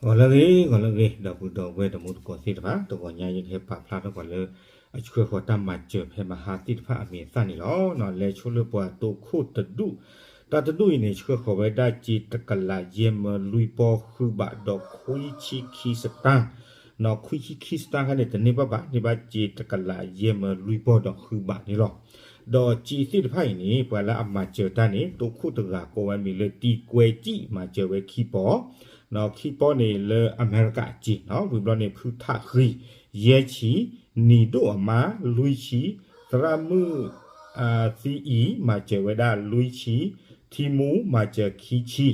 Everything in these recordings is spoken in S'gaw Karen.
ဂီၤလၢအဂ့ၤ ဂီၤလၢအဂ့ၤ ဒီပုၢ်ဒီဝဲၢ်တံၤသကိးသ့ၣ်တဖၣ်, တဂီၤညါယကဟဲပာ်ဖျါထီၣ်ပှၤလၢ အဆှၢဃီၤတၢ်မၤစၢၤဖဲမဟါသ့ၣ်တဖၣ်အမံၤအသၣ်န့ၣ်လီၤ. လဲၤဆိလၢပှၤတိခိၣ်တဒူၣ်, တၢ်တဒူၣ်အံၤန့ၣ် ဆှၢဃီၤဝဲဒၣ်စ့တကလးယဲၢ်မၢလွံၢ်ပီၢ်ဃုဘးဒီးခွံဆံခံစတၢၢ်, ခွံဆံခံစတၢၢ်ခါန့ၣ် တန့ၢ်ဘၣ်ဘၣ် န့ၢ်ဘၣ်စ့တကလးယဲၢ်မၢလွံၢ်ပီၢ်ဒီးဃုဘးန့ၣ်လီၤ. ဒီးစ့သ့ၣ်တဖၣ်အံၤန့ၣ် ပှၤလၢအမၤစၢၤတၢ်န့ၣ် တိခိၣ်တဂၤကိးဝဲမံၤလၢတံၤကွဲးကံၣ် မၤစၢၤဝဲခံပီၢ်, ခံပီၢ်န့ၣ်လၢအမဲရကၤအစ့, ဝံၤဘျီန့ၣ် ဖုထးဃံ ယဲၢ်ဆံ, နံၤဒိၣ်အမါ လွံၢ်ဆံ, သရၣ်မုၣ် သံအံၤ မၤစၢၤဝဲဒၣ်လွံၢ်ဆံ, ထံမူ မၤစၢၤခံဆံ,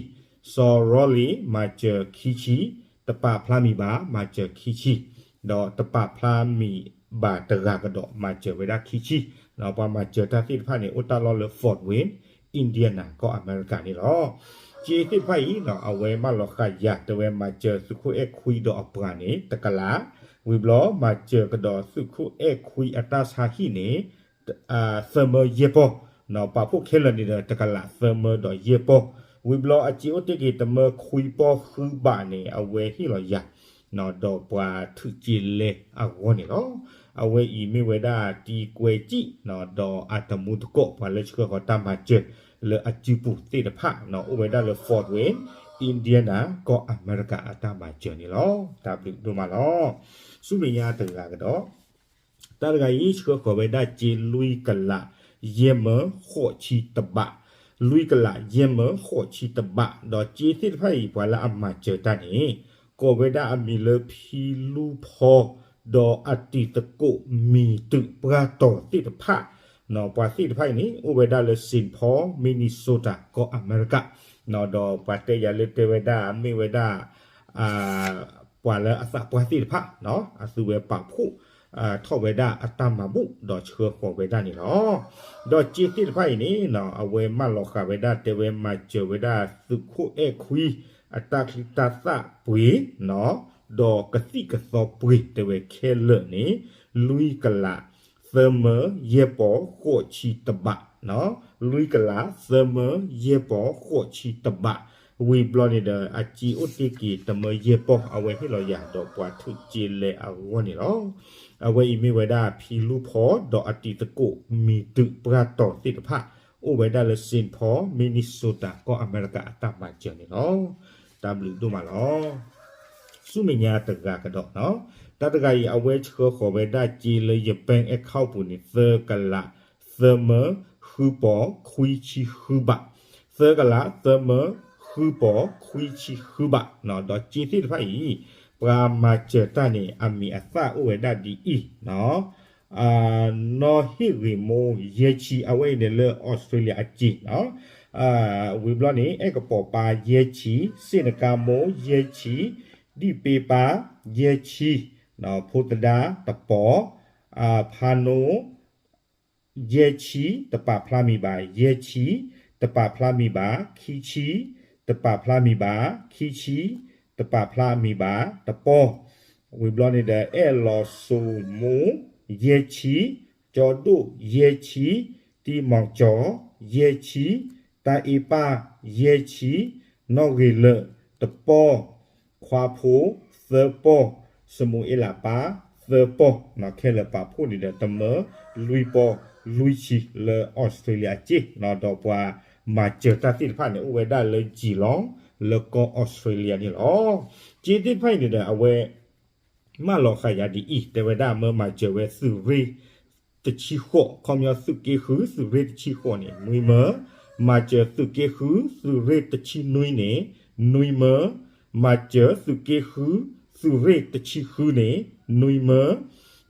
စီၤရီလ့ၤ မၤစၢၤခံဆံ, တပာ်ဖျါမံၤဘၣ် မၤစၢၤခံဆံ, ဒီးတပာ်ဖျါမံၤဘၣ်တဂၤကဒီး မၤစၢၤဝဲဒၣ်ခံဆံ, ပှၤမၤစၢၤတၢ်သ့ၣ်တဖၣ်န့ၣ် အိၣ်တၢ်လီၢ်လၢ Fort Wayne, Indiana ကီၢ်အမဲရကၤန့ၣ်လီၤ. စ့သ့ၣ်တဖၣ်အံၤ အဝဲမၢလီၤဃာ်ယၤ တဲဝဲမၤစၢၤသုးခိၣ်အဲၣ်ခွံဒီးအပှၤန့ၣ် တကလး, ဝံၤဘျီမၤစၢၤကဒီးသုးခိၣ်အဲၣ်ခွံအတၢ်ဆါဟံၣ်န့ၣ် သၢမၢယဲၢ်ပီၢ်, ပာ်ဖှိၣ်ခဲလၢာ်န့ၣ်ဒီး တကလးသၢမၢဒီးယဲၢ်ပီၢ်, ဝံၤဘျီအစ့အိၣ်တ့ၢ်က့ၤတမၢခွံပီၢ်ဃုဘးန့ၣ် အဝဲဟ့ၣ်လီၤယၤ ဒီးပှၤထုးက့လဲအဂီၢ်န့ၣ်လီၤ. အဝဲအံၤမ့ၢ်ဝဲဒၣ်တံၤကွဲးကံၣ် ဒီးအတမူတကိး ပှၤလၢဆှၢဃီၤတၢ်မၤစၢၤလၢအစုပူၤသ့ၣ်တဖၣ် အိၣ်ဝဲဒၣ်လၢ Fort Wayne, Indiana ကီၢ်အမဲရကၤအတၢ်မၤစၢၤန့ၣ်လီၤ. တၢ်ဘျုးဒိၣ်မးလီၤ. ဆူမဲာ်ညါတဂၤကဒီး တၢ်တဂၤအံၤ ဆှၢဃီၤဝဲဒၣ်စ့လွံၢ်ကလး ယဲၢ်မၢ ဃိးဆံတဘး, လွံၢ်ကလး ယဲၢ်မၢ ဃိးဆံတဘး, ဒီးစ့သ့ၣ်တဖၣ်အံၤ ပှၤလၢအမၤစၢၤတၢ်န့ၣ် ကိးဝဲဒၣ်အမံၤလၢဖံလူဖီ ဒီးအတံၤသကိးမံၤတုးပှၢ်တီၤသ့ၣ်တဖၣ်, ပှၤသ့ၣ်တဖၣ်အံၤန့ၣ် အိၣ်ဝဲဒၣ်လၢ Saint Paul, Minnesota ကီၢ်အမဲရကၤ, ဒီးပှၤတဲယၤလၢတဲဝဲဒၣ် မ့ၢ်ဝဲဒၣ် ပှၤလၢအသးပှၢ်သ့ၣ်တဖၣ် အသုဝဲပာ်ဖှိၣ်ထီၣ်ဝဲဒၣ်အတၢ်မၤဘူၣ် ဒီးဆှၢဃီၤဝဲဒၣ်န့ၣ်လီၤ. ဒီးစ့သ့ၣ်တဖၣ်အံၤန့ၣ် အဝဲမၢလီၤဃာ်ဝဲဒၣ် တဲဝဲမၤစၢၤဝဲဒၣ်သုးခိၣ်အဲၣ်ခွံ အတၢ်ချံတၢ်သၣ်ပှ့ၤ ဒီးကသံၣ်ကသီပှ့ၤ တဲဝဲခဲလၢာ်န့ၣ် လွံၢ်ကလး သၢမၢ ယဲၢ်ပီၢ် ဃိးဆံတဘး, လွံၢ်ကလး သၢမၢ ယဲၢ်ပီၢ် ဃိးဆံတဘး, ဝံၤဘျီန့ၣ်ဒီး အစ့အိၣ်တ့ၢ်က့ၤ တမၢယဲၢ်ပီၢ် အဝဲဟ့ၣ်လီၤယၤ ဒီးပှၤထုးက့လဲအဂီၢ်န့ၣ်လီၤ. အဝဲအံၤမ့ၢ်ဝဲဒၣ်ဖံလူဖီ ဒီးအတံၤသကိးမံၤတုးပှၢ်တီၤသ့ၣ်တဖၣ် အိၣ်ဝဲဒၣ်လၢ Saint Paul, Minnesota ကီၢ်အမဲရကၤအတၢ်မၤစၢၤန့ၣ်လီၤ. တၢ်ဘျုးဒိၣ်မးလီၤ. ဆူမဲာ်ညါတဂၤကဒီး, တၢ်တဂၤအံၤ အဝဲဆှၢဃီၤဝဲဒၣ်စ့လၢ ယပၣ်အဲၣ်ခီၣ်ပူၤန့ၣ် သၢကလး သၢမၢ ဃုပီၢ် ခွံဆံဃုဘး, သၢကလး သၢမၢ ဃုပီၢ် ခွံဆံဃုဘး, ဒီးစ့သ့ၣ်တဖၣ်အံၤ ပှၤမၤစၢၤတၢ်န့ၣ် အမံၤအသၣ်အိၣ်ဝဲဒၣ်ဒ်အံၤ နီၢ်ဟ့ၣ်ဂ့ၤမိၢ် ယဲၢ်ဆံ, အဝဲအံၤန့ၣ်လၢ Australia အစ့, ဝံၤဘျီန့ၣ် အဲၣ်ကပီၤပၢ် ယဲၢ်ဆံ, စ့ၣ်နကါမိၢ် ယဲၢ်ဆံ, ဒံၣ်ပ့ပၢ် ယဲၢ်ဆံ, ဖိသဒါ တပီၢ်, ဖါနိ ယဲၢ်ဆံ, တပာ်ဖျါမံၤဘၣ် ယဲၢ်ဆံ, တပာ်ဖျါမံၤဘၣ် ခံဆံ, တပာ်ဖျါမံၤဘၣ် ခံဆံ, တပာ်ဖျါမံၤဘၣ် တပီၢ်, ဝံၤဘျီန့ၣ်ဒီး အဲၣ်လီၤစိမိၢ် ယဲၢ်ဆံ, ကၠီဒိၣ် ယဲၢ်ဆံ, တံမီၤကၠီ ယဲၢ်ဆံ, တၢ်အ့ပၢ် ယဲၢ်ဆံ, နီၢ်ဂ့ၤလၢာ် တပီၢ်, ခွါဖိ သၢပီၢ်, စမူၤအ့လးပၢ် သၢပီၢ်, ခဲလၢာ်ပာ်ဖှိၣ်န့ၣ်ဒီး တမၢလွံၢ်ပီၢ်လွံၢ်ဆံလၢ Australia အစ့, ဒီးပှၤမၤစၢၤတၢ်သ့ၣ်တဖၣ်န့ၣ် အိၣ်ဝဲဒၣ်လၢ Geelong လၢကီၢ် Australia န့ၣ်လီၤ. စ့သ့ၣ်တဖၣ်အံၤန့ၣ်ဒီး အဝဲ မၢလီၤဃာ်ယၤဒ်အံၤ, တဲဝဲဒၣ်မၢမၤစၢၤဝဲသုးရ့ၣ်တဆံဃိး, ခီပညီသုးက့ဃု သုးရ့ၣ်တဆံဃိးန့ၣ် နွံမၢ, မၤစၢၤသုးက့ဃု သုးရ့ၣ်တဆံနွံန့ၣ် နွံမၢ, မၤစၢၤသုးက့ဃု သုးရ့ၣ်တဆံဃုန့ၣ် နွံမၢ,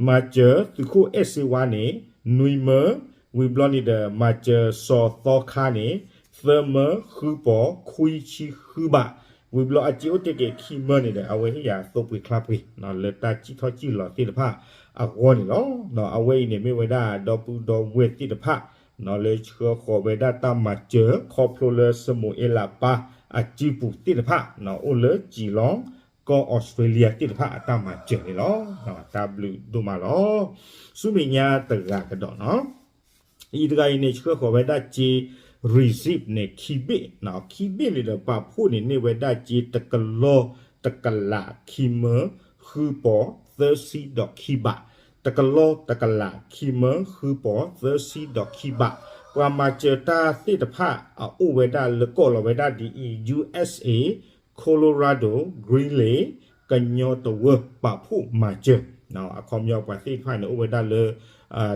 မၤစၢၤသုးခိၣ်အဲၣ်စ့ဝါန့ၣ် နွံမၢ, ဝံၤဘျီန့ၣ်ဒီး မၤစၢၤစီၤသီခါန့ၣ် သၢမၢဃုပီၢ်ခွံဆံဃုဘး, ဝံၤဘျီအစ့အိၣ်တ့ၢ်က့ၤခံမၢန့ၣ်ဒီး အဝဲဟ့ၣ်ယၤသိပှ့ၤချါပှ့ၤ လၢတၢ်စံၣ်ထီၣ်စံၣ်လီၤသ့ၣ်တဖၣ်အဂီၢ်န့ၣ်လီၤ. အဝဲအံၤန့ၣ်မ့ၢ်ဝဲဒၣ်ဒီပုၢ်ဒီဝဲၢ်သ့ၣ်တဖၣ် လၢဆှၢဃီၤဝဲဒၣ်တၢ်မၤစၢၤ ခီဖျိလၢစမူၤအ့လးပၢ်အစုပူၤသ့ၣ်တဖၣ် အိၣ်လၢ Geelong ကီၢ် Australia သ့ၣ်တဖၣ်အတၢ်မၤစၢၤန့ၣ်လီၤ. တၢ်ဘျုးဒိၣ်မးလီၤ. ဆူမဲာ်ညါတဂၤကဒီးနီၤ အံၤတဂၤအံၤန့ၣ် ဆှၢဃီၤဝဲဒၣ်စ့ receipt န့ၣ် ခံဘ့ၣ်, ခံဘ့ၣ်န့ၣ်ဒီး ပာ်ဖှိၣ်န့ၣ်န့ၢ်ဝဲဒၣ်စ့တကလီၢ် တကလးခံမၢဃုပီၤသၢဆံဒီးခံဘး, တကလီတကလးခံမၢဃုပီၤသၢဆံဒီးခံဘး, ပှၤမၤစၢၤတၢ်သ့ၣ်တဖၣ် အအိၣ်ဝဲဒၣ်လၢကိးလီၤဝဲဒၣ်ဒ်အံၤ ယူၢ်အ့းအ့း, Colorado, Greeley, ကညီတဝၢ ပာ်ဖှိၣ်မၤစၢၤ, အခီပညီပှၤသ့ၣ်တဖၣ်န့ၣ် အိၣ်ဝဲဒၣ်လၢ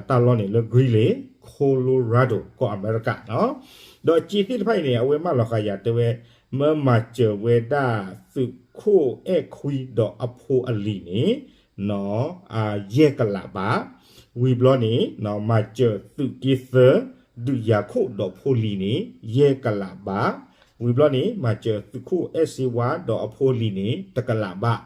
တၢ်လီၢ်န့ၣ်လၢ Greeley, Colorado ကီၢ်အမဲရကၤ, ဒီးစ့သ့ၣ်တဖၣ်အံၤန့ၣ် အဝဲမၢလီၤဃာ်ယၤတဲဝဲ မၢမၤစၢၤဝဲဒၣ်သုးခိၣ်အဲၣ်ခွံဒီးအဖိအလံၤန့ၣ် ယဲၢ်ကလးဘး, ဝံၤဘျီန့ၣ် မၤစၢၤသုးက့သၢ ဒုးယၤခိၣ်ဒီးဖိလံၤန့ၣ် ယဲၢ်ကလးဘး, ဝံၤဘျီန့ၣ် မၤစၢၤသုးခိၣ်အဲၣ်စ့ဝါဒီးအဖိအလံၤန့ၣ် တကလးဘး,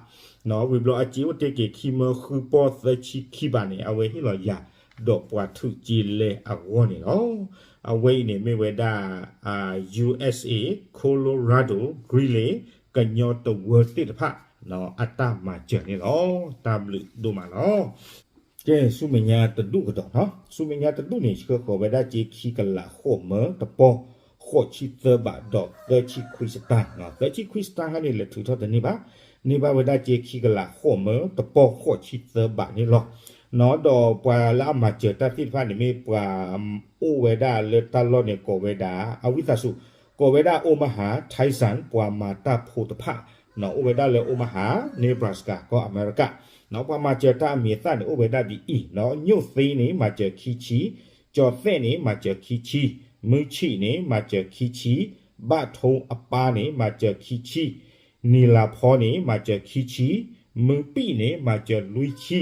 ဝံၤဘျီအစ့အိၣ်တ့ၢ်က့ၤခံမၢဃုပီၤသၢဆံခံဘးန့ၣ် အဝဲဟ့ၣ်လီၤယၤ ဒီးပှၤထုးက့လဲအဂီၢ်န့ၣ်လီၤ. အဝဲအံၤန့ၣ်မ့ၢ်ဝဲဒၣ် ယူၢ်အ့းအ့း, Colorado, Greeley ကညီတဝၢသ့ၣ်တဖၣ် အတၢ်မၤစၢၤန့ၣ်လီၤ. တၢ်ဘျုးဒိၣ်မးလီၤ. ကဲ ဆူမဲာ်ညါတဒူၣ်ကဒီး, ဆူမဲာ်ညါတဒူၣ်န့ၣ် ဆှၢဃီၤဝဲဒၣ်စ့ခံကလးဃိးမၢတပီၢ်ဃိးဆံသၢဘးဒီးသၢဆံခွံစတၢၢ်, သၢဆံခွံစတၢၢ်ခါန့ၣ် လဲၤထုးထီၣ်တန့ၢ်ဘၣ်, န့ၢ်ဘၣ်ဝဲဒၣ်စ့ခံကလးဃိးမၢတပီၢ်ဃိးဆံသၢဘးန့ၣ်လီၤ. ဒီးပှၤလၢအမၤစၢၤတၢ်သ့ၣ်တဖၣ်န့ၣ်မ့ၢ်ပှၤအိၣ်ဝဲဒၣ်လၢတၢ်လီၢ်န့ၣ် ကိးဝဲဒၣ် အဝံသးစူၤ ကိးဝဲဒၣ် Omaha Tyson ပှၤမၤတၢ်ဖိတဖၣ် အိၣ်ဝဲဒၣ်လၢ Omaha, Nebraska ကီၢ်အမဲရကၤ, ပှၤမၤစၢၤတၢ်အမံၤအသၣ်န့ၣ် အိၣ်ဝဲဒၣ်ဒ်အံၤ, ညိၣ်သ့န့ၣ် မၤစၢၤခံဆံ, ကၠီၤသဲးန့ၣ် မၤစၢၤခံဆံ, မုၢ်ဆံးန့ၣ် မၤစၢၤခံဆံ, ဘၣ်ထိအပၢ်န့ၣ် မၤစၢၤခံဆံ, နံၤလၤဖီန့ၣ် မၤစၢၤခံဆံ, မုၢ်ပံၣ်န့ၣ် မၤစၢၤလွံၢ်ဆံ,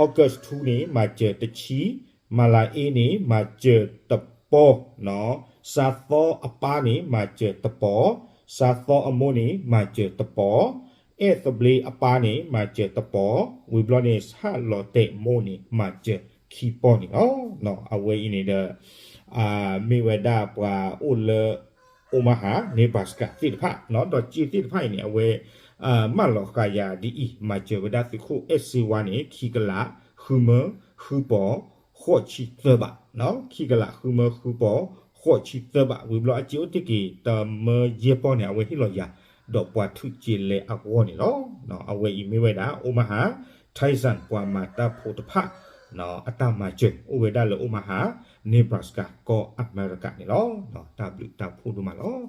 August twoန့ၣ် မၤစၢၤတဆံ, မၤလၤအ့န့ၣ် မၤစၢၤတပီၤ, စးသီအပၢ်န့ၣ် မၤစၢၤတပီၤ, စးသီအမိၢ်န့ၣ် မၤစၢၤတပီၤ, အဲၣ်သဘျ့အပၢ်န့ၣ် မၤစၢၤတပီၤ, ဝံၤဘျီန့ၣ် ဆၣ်လီၤတဲာ်မိၢ်န့ၣ် မၤစၢၤခံပီၤန့ၣ်လီၤ. အဝဲအံၤန့ၣ်ဒီး မ့ၢ်ဝဲဒၣ်ပှၤအိၣ်လၢ Omaha, Nebraska သ့ၣ်တဖၣ်, ဒီးစ့သ့ၣ်တဖၣ်အံၤန့ၣ် အဝဲ မၢလီၤဃာ်ယၤဒ်အံၤ, မၤစၢၤဝဲဒၣ်သုးခိၣ်အဲၣ်စ့ဝါန့ၣ် ခံကလး ဃုမၢ ဃုပီၤ ဃိးဆံသၢဘး, ခံကလး ဃုမၢ ဃုပီၤ ဃိးဆံသၢဘး, ဝံၤဘျီအစ့အိၣ်တ့ၢ်က့ၤ တမၢယဲၢ်ပီၢ်န့ၣ် အဝဲဟ့ၣ်လီၤယၤ ဒီးပှၤထုးက့လဲအဂီၢ်န့ၣ်လီၤ. အဝဲအံၤမ့ၢ်ဝဲဒၣ် Omaha Tyson ပှၤမၤတၢ်ဖိတဖၣ် အတၢ်မၤစၢၤ အိၣ်ဝဲဒၣ်လၢ Omaha, Nebraska ကီၢ်အမဲရကၤန့ၣ်လီၤ. တၢ်ဘျုးတၢ်ဖှိၣ်ဒိၣ်မးလီၤ.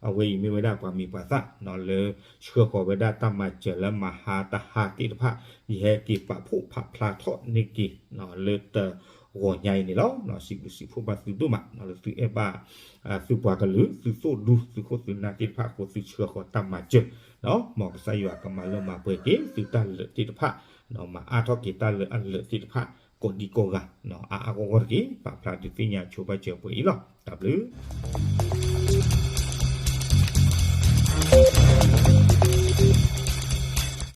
အဝဲအံၤမ့ၢ်ဝဲဒၣ်ပှၤမံၤပှၤသၣ် လၢဆှၢဃီၤဝဲဒၣ်တၢ်မၤစၢၤလၢမဟါတဟါသ့ၣ်တဖၣ်, ယဟဲက့ၤပာ်ဖှိၣ်ဖးဖျါထီၣ်န့ၢ်က့ၤ လၢတဂီၤညါအံၤန့ၣ်လီၤ. စံးဘျုးစံးဖှိၣ်ဘၣ်သုဒိၣ်မး လၢသုအဲၣ်ဘၣ် သုပှၤကလုာ် သုသိၣ်ဒူ သုခိၣ်သုနၢ်သ့ၣ်တဖၣ်အဃိ သုဆှၢဃီၤတၢ်မၤစၢၤ, မ်ကစၢ်ယွၤကမၤလၢမၤပှဲၤက့ၤ သုတၢ်လၢာ်သ့ၣ်တဖၣ်, မၤအါထီၣ်က့ၤတၢ်လၢအလၢာ်သ့ၣ်တဖၣ် ကိးဒံကိးဂၤ အါအါဂီၢ်ဂီၢ်တက့ၢ်. ပာ်ဖျါဒုးသ့ၣ်ညါဆိဘၣ်စၢၤပှဲၤအံၤလီၤ. တၢ်ဘျုး